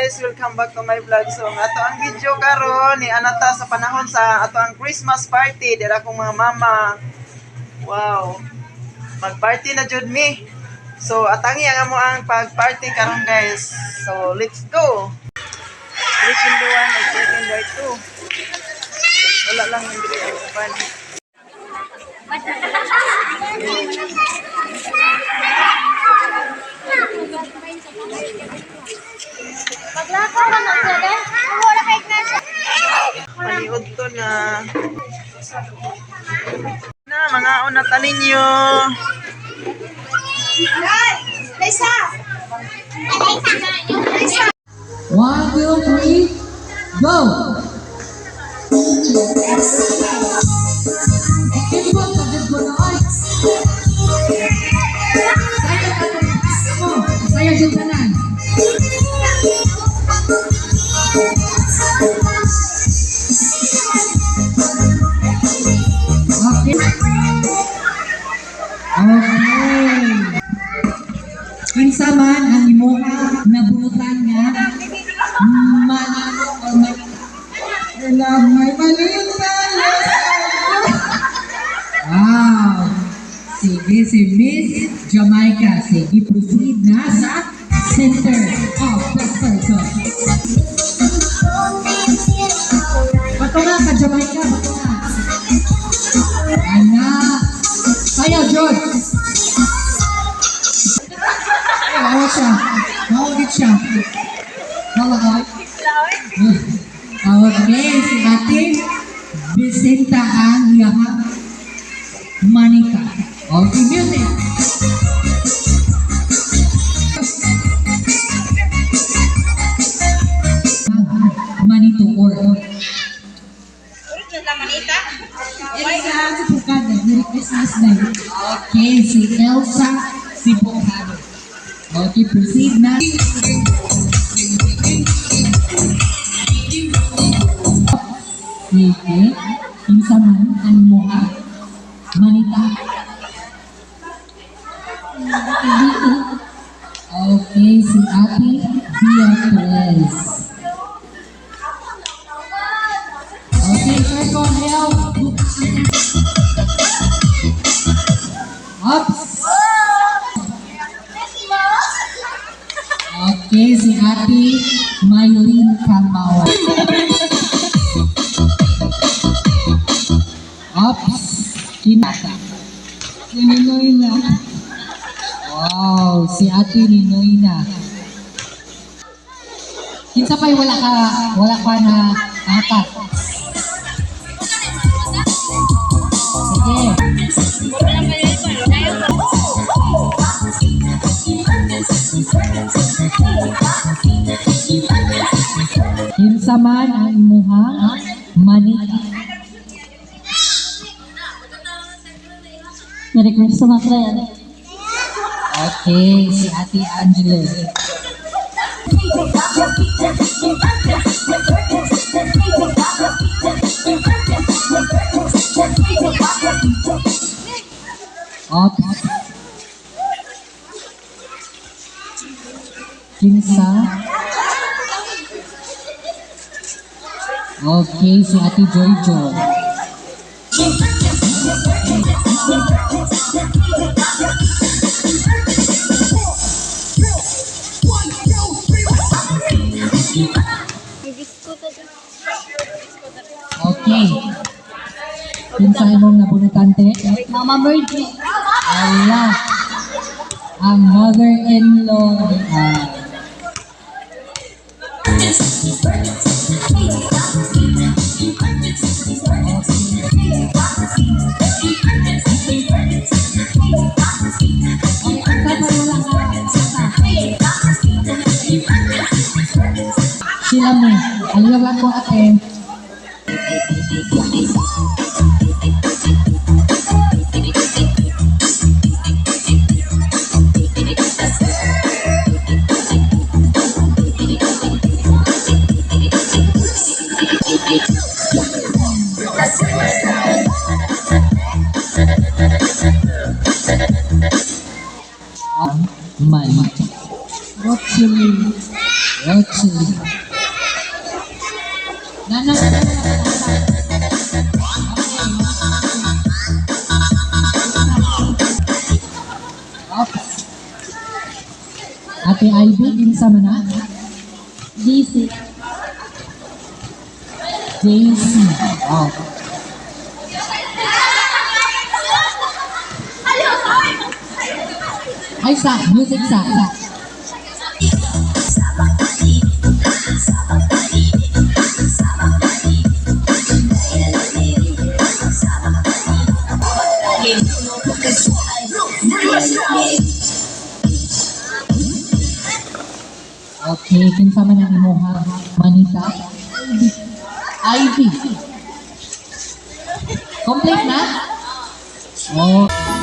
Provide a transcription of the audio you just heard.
Guys! Welcome back to my vlog. So, ang ato ang video karon ni anata sa panahon sa ato ang Christmas party dira akong mga mama. Wow. Mag-party na jud mi. So, atangi ang amo ang pag-party karon, guys. So, let's go. Chicken one, ay chicken day two. Wala lang hindi ang uban. Maglakaw na na siya, dahil wala kay Ignacio. Paniud to na. Na, mga una ta ninyo. Lisa! Lisa! One, two, three, go! Ikibot, pagod mo na, oy. Saya ka mo. Saya dyan tanan. Okay. Okay. Kinsa man ang imuha nabunutan nga manalo or manita. Love my manita. Wow. Sige, si Miss Jamaica. Sige, proceed na sa center of the circle. Bato nga ka, Jamaica. Bato nga. Ana. Sayaw, George. Ay, awa siya. Mawagit siya. Mawa ka. Okay, si Ate Vicenta ang iyahang manika. Okay, music. Manito or Elsa Sipukano. Merry Christmas na. Okay, si Elsa Sipukano. Okay, proceed na. Sige. Kinsa man ang imuha? Manita. Okay, si Ate Beatrice. Okay, circle help. Oops. Okay, si Ate Maylene Kamao. Oops. Kinata. Si Ninoy na. Wow, si Ate Ninoy na. Kinsa pa'y wala ka na atat. Sige. Kinsa man ang imuhang manika. Merry Christmas, Ren. Okay, si Ate Angela. Ops. Kinsa? Okay, si Ate Joy Joy. Okay. Kinsa imong nabunutante? Mama Virgie. Ala. Ang mother-in-law ni Ann. Ay, ang tama, wala ka. Sila mo. Ayaw ako, ate. Man. What's your name? Ocho. Na, na, na, na, na, na. Okay. Oops. Ate Ivy, kinsa man na? DC. JC. Oh. Ay, sa. Music sa. Okay, kinsa man ang imuha? Manita? Ivy. Complete na? Oh.